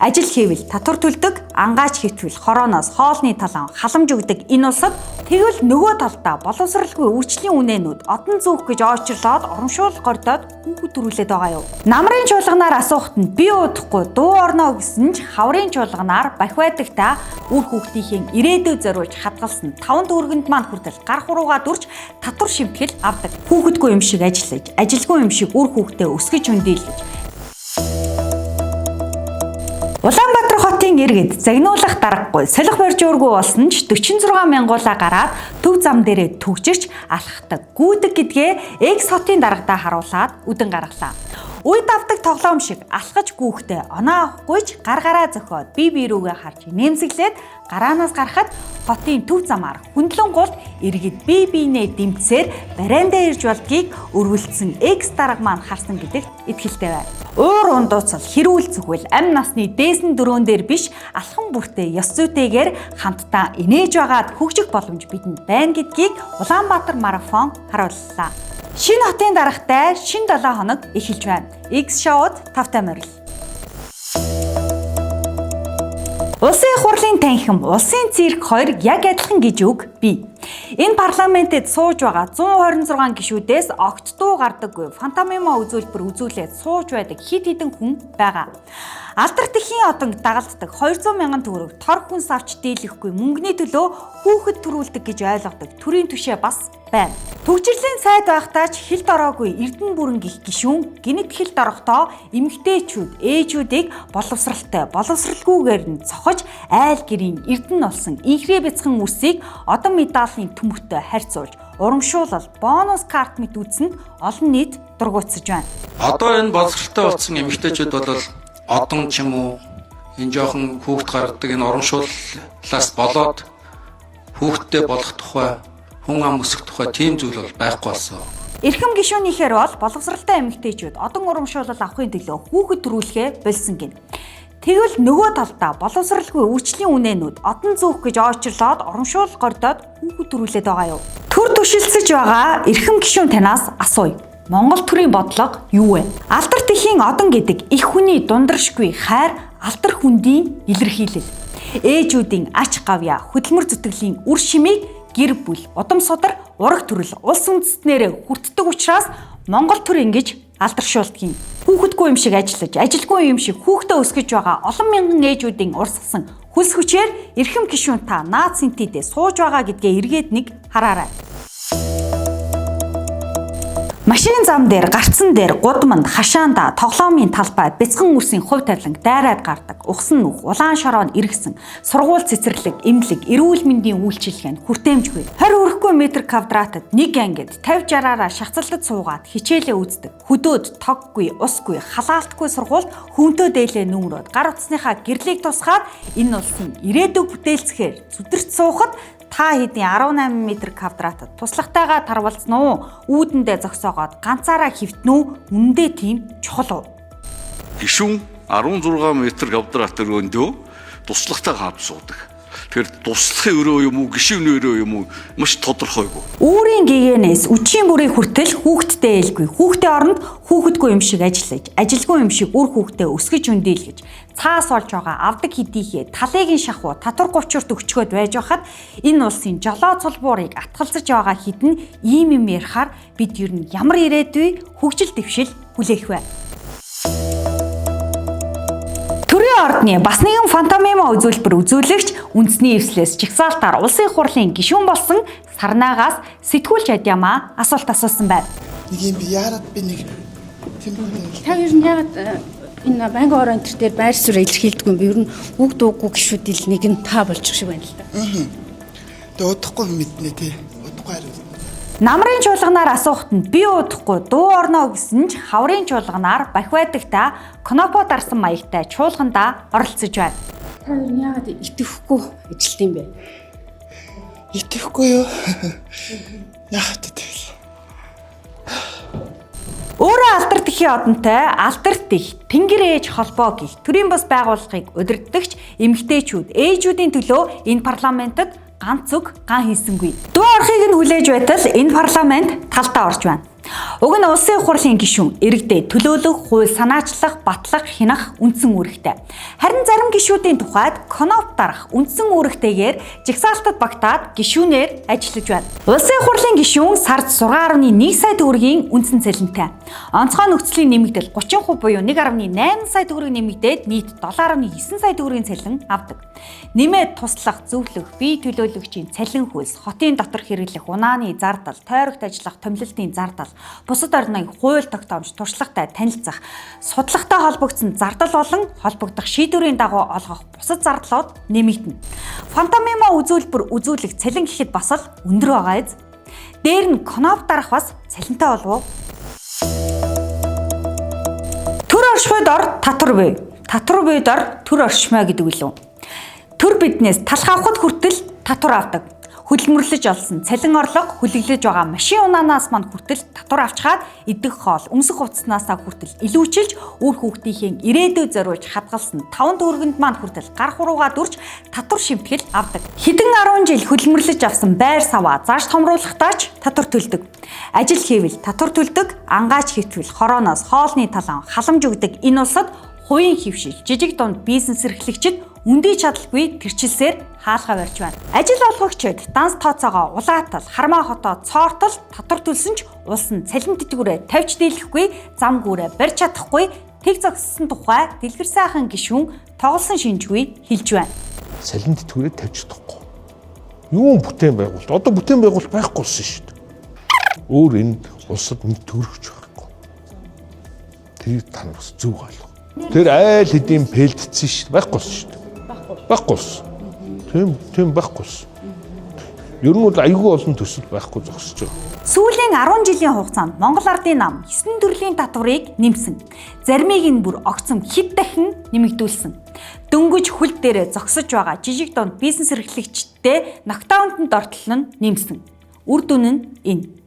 Ажил хийвэл татвар төлдөг, ангаач хитвэл хорооноос хоолны талан халамж өгдөг энэ улсад тэгвэл нөгөө талдаа боловсралгүй үйлчлийн үнээнүүд одон зүүх гэж ойчрлоод урамшуул гордоод хүүхэд төрүүлээд байгаа юу? Намрын чуулганаар асуухад нь би удахгүй дуу орно гэсэн ч хаврын чуулганаар бахиадагта үр хүүхдийнхээ ирээдүй зориулж хадгалсан 5 төгрөгөнд маань хүртэл гар хуруугаа дүрж татвар шимтгэл авдаг. Хүүхэдгүй юм шиг ажиллаж, ажилгүй юм шиг үр хүүхдээ өсгөж хөндийлж Улаанбаатар хотын иргэд загнуулах даргагүй, солих боржуургүй болсон ч 46 мянгуулаа гараад төв зам дээрээ түгжирч алхахдаг, гүйдэг гэдгээ Экс хотын даргадаа харуулад үдэн гаргалаа. Үе давдаг тоглоом шиг алхаж гүйхдээ оноо авахгүй ч гар гараа зөхиод бие бие рүүгээ харж нэмсэглээд гараанаас гарахад хотын төв замаар хөндлөн гулд иргэд бие биенээ дэмцээр барайндаа ирж болдгийг өргөлдсөн Экс дарга маань харсан гэдэгт итгэлтэй байна. Уур ундууцал, хэрүүл зүхвэл амь насны дээсэн дөрөөн дээр биш алхан бүртээ ёс зүйтэйгээр хамтдаа инээж байгаад хөгжих боломж бидэнд байна гэдгийг Улаанбаатар марафон харууллаа. Шинэ хотын даргатай шинэ 7 хоног эхэлж байна. X шоуд тавтай морил. Улсын их хурлын танхим, улсын цирк хоёр яг адилхан гэж үг бий. Энэ парламентэд сууж байгаа 126 гишүүдээс огт дуу гардаггүй, фантомима үзүүлбэр үзүүлээд сууж байдаг хэд хэдэн хүн байгаа. Алдар тэхийн одонг дагалддаг 200 мянган төгрөг тор хүнс авч дийлэхгүй мөнгөний төлөө хүүхэд төрүүлдэг гэж ойлгодог төрийн түшээ бас байна. Түгжрэлийн сайд байхдаа ч хилд ороогүй Эрдэнэ бүрэн гих гишүүн гинэт хилд орохдоо эмэгтэйчүүд, ээжүүдийг боловсралтай, боловсралгүйгээр нь цохож айл гэрийн Эрдэнэ болсон инхрээ бяцхан үрсийг одон медалийн төмөртэй харьцуулж урамшуулал, бонус карт мэт үзсэнд олон нийт дургуутсаж байна. Одоо энэ боловсралтай болсон эмэгтэйчүүд бол одон ч юм уу энэ жоохон хүүхд гаргадаг энэ урамшууллаас болоод хүүхдтэй болох тухай, хүн ам өсөх тухай тийм зүйл бол байхгүй болсон. Эрхэм гишүүнийхээр бол боловсралтай эмэгтэйчүүд одон урамшуулал авахын төлөө хүүхэд төрүүлэхээ болсон гин. Тэгвэл нөгөө талдаа боловсралгүй үйлчлийн үнээнүүд одон зүүх гэж ойчрлоод урамшуул гордоод хүүхэд төрүүлээд байгаа юу? Төр төшөлсөж байгаа эрхэм гишүүн танаас асууя. Монгол төрийн бодлого юу вэ? Алдар тэхийн одон гэдэг их хүний дундаршгүй хайр алдар хүндийн илэрхийлэл. Ээжүүдийн ач гавья, хөдөлмөр зүтгэлийн үр шимийг гэр бүл, удам судар, ураг төрөл, улс үндэстнэрээ хүртдэг учраас Монгол төр ингэж алдаршуулдаг юм. Хүүхэдгүй юм шиг ажиллаж, ажилгүй юм шиг хүүхдээ өсгөж байгаа олон мянган ээжүүдийн урсгасан хөлс хүчээр эрхэм гишүүн та наад сэнтидээ сууж байгаа гэдгээ эргээд нэг хараарай. Машин зам дээр, гарцсан дээр, гудамд, хашаанда, тоглоомын талбай, бяцхан үрсийн хувь тавилан дайраад гардаг, ухсан нүх, улаан шороо нь эргэсэн, сургууль цэцэрлэг, эмнэлэг, эрүүл мэндийн үйлчилгээ нь хүртээмжгүй. 20 хүрэхгүй метр квадратад нэг ангид 50 60-аараа шахацлалд суугаад хичээлээ үздэг. Хөдөөд тоггүй, усгүй, халаалтгүй сургуульд хүмүүнтөө дээлээ нөмрөөд гар утасныхаа гэрлийг тусгаад энэ улсын ирээдүйг бүтээлцэхээр зүдэрч суухад та хэдийн 18 метр квадратад туслахтайгаа тарвалцсан уу? Үүдэндээ зогсоогоод ганцаараа хөвтнө үү? Үнэндээ тийм чухал уу? Гишүүн 16 метр квадрат өрөөндөө туслахтай хамт суудаг. Тэгэхээр туслахын өрөө юм уу, гишүүний өрөө юм уу маш тодорхойгүй. Үүрийн гэгээнээс үчийн бүрийг хүртэл хүүхэдтэй ээлгүй. Хүүхдээ оронд хүүхэдгүй юм шиг ажиллаж, ажилгүй юм шиг үр хүүхдээ өсгөж хөндийлгэж, цаас олж байгаа авдаг хэдийхээ талыг нь шахуу татвар говчурт өгчгөөд байж байхад энэ улсын жолоо цулбуурыг атгалзаж байгаа хэдэн ийм юм ярихаар бид ер нь ямар ирээдүй хөгжил дэвшил хүлээх вэ? Төрийн ордны бас нэгэн фантомима үзүүлбэр үзүүлэгч үндэсний эвслээс жагсаалтаар улсын их хурлын гишүүн болсон Сарнаагаас сэтгүүлч Адьямаа асуулт асуусан байна. Нэг юм би яарад би нэг тийм үү. Та ер нь яагаад энэ банк орон энэ төр дээр байр суурь илэрхийлдэг юм бэ? Ер нь үг дуугүй гişүүдэл нэг нь та болчих шиг байна л да. Тэгээ удахгүй мэднэ тий. Удахгүй хариу. Намрын чуулганаар асуухад нь би удахгүй дуу орно гэсэн ч хаврын чуулганаар бахиадагта кнопо дарсан маягтай чуулгандаа оролцож байна. Та ер нь яагаад итгэхгүй ажилт юм бэ? Итгэхгүй юу? Яагаад тэгэл. Өөрөө алдар тэхийн одонтой алдар тэх тэнгэр ээж холбоо гих төрийн бас байгууллагыг удирдагч эмэгтэйчүүд ээжүүдийн төлөө энэ парламентод ганц үг ган хийсэнгүй. Дуу орохыг нь хүлээж байтал энэ парламент талтаа орж байна. Уг нь улсын их хурлын гишүүн иргэдээ төлөөлөх, хууль санаачлах, батлах, хянах үндсэн үүрэгтэй. Харин зарим гишүүдийн тухайд кноп дарах үндсэн үүрэгтэйгээр жагсаалтад багтаад гишүүнээр ажиллаж байна. Улсын их хурлын гишүүн сард 6.1 сая төгрөгийн үндсэн цалинтай. Онцгой нөхцөлийн нэмэгдэл 30% буюу 1.8 сая төгрөг нэмэгдээд нийт 7.9 сая төгрөгийн цалин авдаг. Нэмээд туслах, зөвлөх, бие төлөөлөгчийн цалин хөлс, хотын дотор хэрэглэх унааны зардал, тойрогт ажиллах томилолтын зардал, бусад орны хууль тогтоомж, туршлагатай танилцах, судалгаатай холбогдсон зардал болон холбогдох шийдвэрийн дагуу олгох бусад зардлууд нэмэгдэнэ. Фантомима үзүүлбэр үзүүлэх цалин гэхэд бас л өндөр байгаа эз. Дээр нь кноп дарах бас цалинтай болов уу? Төр оршихуйд ор татвар буй. Татвар буйд ор төр оршмой гэдэг үлээ. Төр биднээс талх авахд хүртэл татвар авдаг. Хөдөлмөрлөж олсон цалин орлого хүлэглэж байгаа машин унаанаас мань хүртэл татвар авчгаад идэх хоол, өмсөх хувцснаасаа хүртэл илүүчилж үр хүүхдийнхээ ирээдүй зориулж хадгалсан 5 төгрөгөнд маань хүртэл гар хуруугаа дүрж татвар шимтгэл авдаг. Хэдэн 10 жил хөдөлмөрлөж авсан байр саваа зааш томруулахдаа ч татвар төлдөг. Ажил хийвэл татвар төлдөг, ангаач хийвэл хорооноос хоолны талан халамж өгдөг энэ улсад хувийн хэвшил, жижиг дунд бизнес эрхлэгчид үндэий чадалгүй тэрчилсээр хаалгаа барьж байна. Ажил олгогчид данс тооцоогоо улаатал, хармаа хотоо цоортол татвар төлсөн ч улс нь цалин тэтгэврээ тавьж дийлэхгүй, зам гүүрээ барьж чадахгүй тэг зогссон тухай Дэлгэр сайхан гишүүн тоглосон шинжгүй хэлж байна. Цалин тэтгэврээ тавьж чадахгүй. Юун бүтээн байгуулалт? Одоо бүтээн байгуулалт байхгүй болсон шүү дээ. Өөр энэ улсад нэг төгрөгч байхгүй. Тэрийг та нар бас зөв ойлгох. Тэр айл хэдийн пэлдсэн шүү дээ. Байхгүй болсон шүү дээ. Байхгүй болсон. Тийм байхгүй болсон. Ер нь бол айгүй олон төсөл байхгүй зогсож байгаа. Сүүлийн 10 жилийн хугацаанд Монгол Ардын нам 9 төрлийн татварыг нэмсэн. Заримыг нь бүр огцом хэд дахин нэмэгдүүлсэн. Дөнгөж хөл дээрээ зогсож байгаа жижиг дунд бизнес эрхлэгчдээ нокдаунд ортол нь нэмсэн. Үр дүн нь энэ.